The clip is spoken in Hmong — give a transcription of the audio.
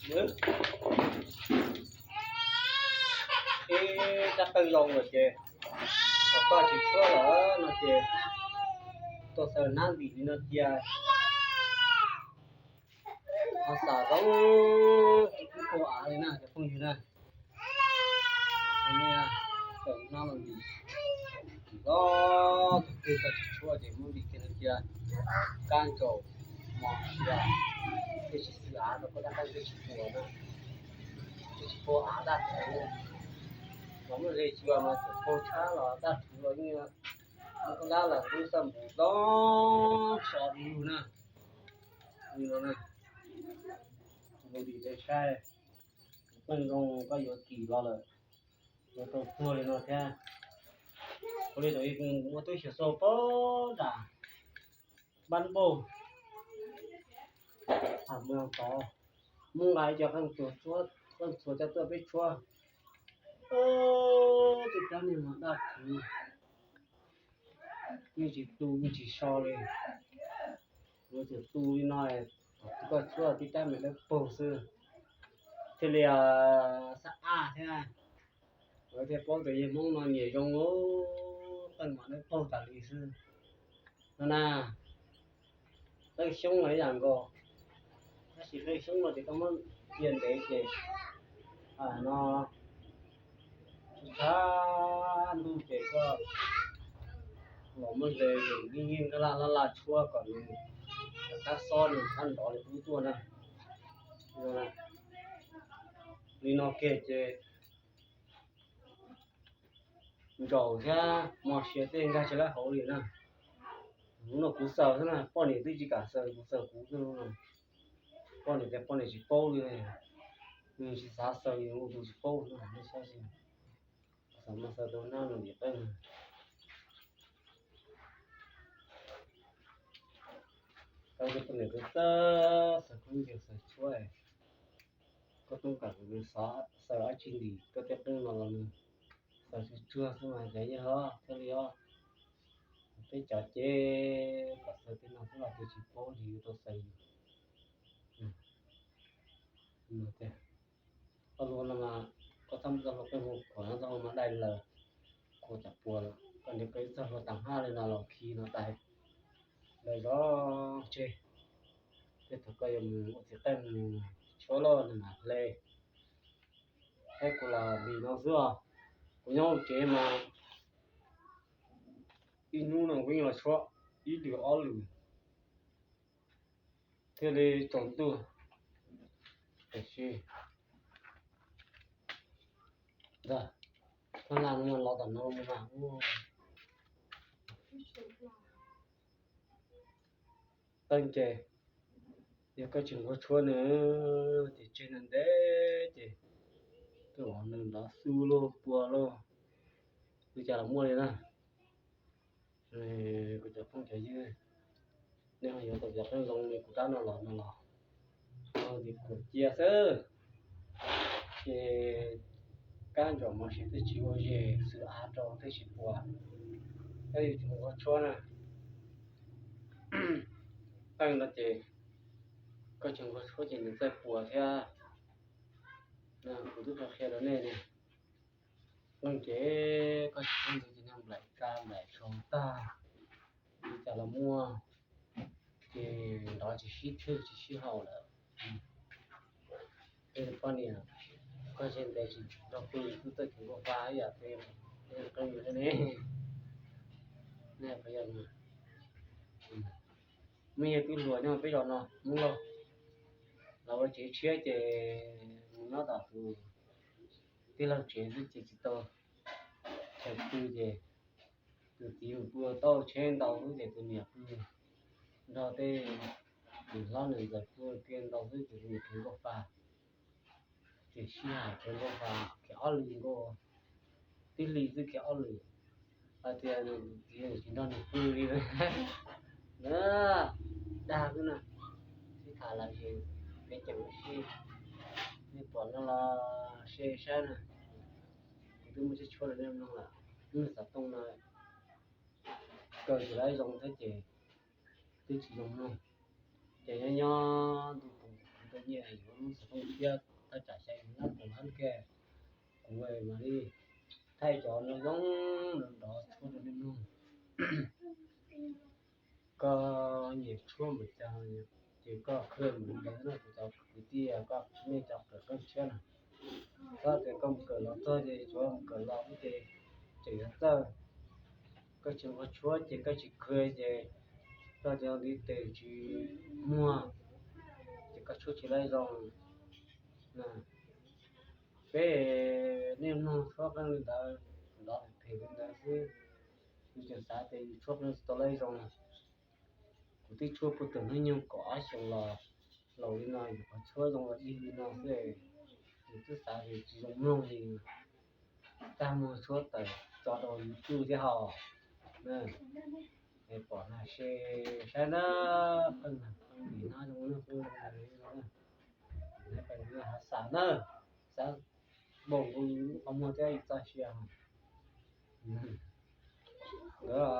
Ib rab qeej zoo lawm ces, thaum koj tsis tshuab lawm no ces tuaj xaws hnab ntim li no cia. Ho xaws zoo tsis pub pug av li na cov phooj ywg na. Xaws hnab los ntim, ntim los tus twg koj tsis tshuab ces muab ntim kiag no cia. Kab ntsaum mos sia, thiaj tsis xwm av rau koj dab qeej thiaj tsis puas na, thiaj tsis pub av daj rhuv. Mas muaj ze cua mas txawm pug tshab los daj rhuv los yeej muaj koj dab los twb xaj npus toj so li lug na. Li no na, zoo li peb saib, qeej zoo koj yuav kim los lawm, yuav tau tuag li no thiab. Ua li thaum ub kuv ua tub xyuas xau pab nram Npab Npauj, Tham Mws tod, muab nqa ib co qeej txhua, qeej txhua coj tuaj peb tshuab. Tej rab niag mas daj rhuv, yeej tsis tu yeej tsis so li. Yuav tsum tu li no, thaum koj tshuab tib rab me dawb paug xwb thiaj li xab aj thiab. Lawv thiaj paub tias yawg Hmoob no nyiam zoo, qeej mas dawb paug tas li xwb no na. Qeej xyoob los ib yam nkaus, tab sis qeej xyoob no ces koj muab cia ntev ces no tshab ntuj ces koj los muab ze ces yeej yeej laj laj laj tshuab kom nws rov qab xob nws rov qab nrov li qub tuaj na. Li no kiag ces ntsaum thiab mos sia tej nkag tsis laib hauv li na. Hnub no kuv xaws xwb na, poj niam twb tsis kam xaws, kuv xaws kuv xwb no. Poj niam tias poj niam tsis paub li, nws tsis xav xaws, nws ua tus tsis paub no, nej saib xwb. Xaws mas xaws tau nab no vim qeej. Koj poj niam koj txawj xaws khaub ncaws xaws tshuab, koj toob kam kuv xaws dab tsi ntim koj tej qeej no los nws xaws tsuag tsuag xwb mas cas yeej hlob thiaj li os. Peb cov ces kom xaws tej no xwb los tus tsis paub ces yuav tau xaws. Koj hlua no mas koj txhob muab txoj hlua qeej hu khuam, txoj hlua mas dai lawm, khuam tsam puas lawm. Koj nrhiav koj ib txoj hlua tag hab li no los khi no tais lawm zov tseg. Tej thaum koj yuav mus ua txiv qeej mus tshuab loj nws mam hle. Thiab kuv los vim no xwb os, kuv nyob hauv tsev mas ib hnub no kuv yeej los tshuab ib lwm ob lwm thiaj li tsaus ntuj. Tiam sis ntag, koj hla no los tom no mus mas ua qeej ces yog koj tsis nquag tshuab nws ces tseg ntev ntev ces tej uas nws nrov xu luj pua luj, li cas los muaj li na. Kuv cov phooj cov ywg, nej ho yuav tau cov qeej zoo li kuv rab no los no los, no ces khuam cia xwb. Ces kab ntsaum mos sia twb tsis ua zes, xwm av rau twb tsis puas, koj yuav tsum nquag tshuab na. Qeej no ces koj tsis nquag tshuab ces nws txawj puas thiab. Kuv twb qhia qhia rau nej ne, qeej ces koj tsis tshuab nws ces nws nplaim ka nplaim tsho tag, li cas los muaj, ces nrov tsis sib thwj tsis sib haum lawm. Tej poj niam, koj tseg ntes tsis nrog pw kuj txawj tsis nquag pa ib yam tej qeej yus thiab ne. Nej qhov yog, muaj yog twb hluas nyob peb zos no Hmoob Lauj, los ua tsev tshiab ces mus nyob tom tus tij laug tsev xwb ces tsis tau chaw pw ces tus txiv mus pw tau tsheb ntau xwb ces tus niam pw nrog tej niam hlob niam ntxawm pw kiag ntau xwb ces tus niam pw nkuaj pa. Ces sij hawm kawg nkaus, khiav ob lwm nkaus, tib hlis xwb khiav ob lwm, hais tias txiv tsis nrog nws pw li na. Dag xwb na, sib tham lawm ces peb ceem ua si, nej pom no los share saib na. Kuv twb muaj tshuaj tshuaj rau nej mloog lawm, lub xov tooj no kaw tsis laib zoo thiab ces twb tsis zoo mloog. Ces nyob nyob ntu tus kuv Nyiaj yuav lub xov tooj thiab thaj tsam xya yus nab kuv hab ke, kuv mam li thaij cov no zoo nrov nrov tshuab rau nej mloog. Koj nyiam tshuab npaum cas ces koj qhia mus li ntawd no, kuv cov kwv tij, koj nej cov kawm qeej tshiab na, txhob tias koj mus kawm los txog ces tsuav mus kawm los ces tseem yuav txawj. Koj tsis nquag tshuab ces koj tsis qhia ces koj cov ntiv tes tsis muag ces koj tshuab tsis laib zoo. Peb, nej mloog tshuab qeej li ntawd, nrov phem li ntawd xwb, yus tseem xav tias yus tshuab qeej tsis tau laib zoo. Kuv twb tshuab puag thaum hnub nyoog kaum ob xyoos los laus li no, yus qhov tshuab zoo los dig li no xwb, yus twb xav tias tsis zoo mloog li. Tag mus tshuab tawm tso rau YouTube thiab hos. Es pom na, saib na, qeej na, qeej vim no zoo na, qeej zoo na, qeej no hav xav na, xav npaum nkaus yus lub qhov muag thiab yus txoj sia. Nkawd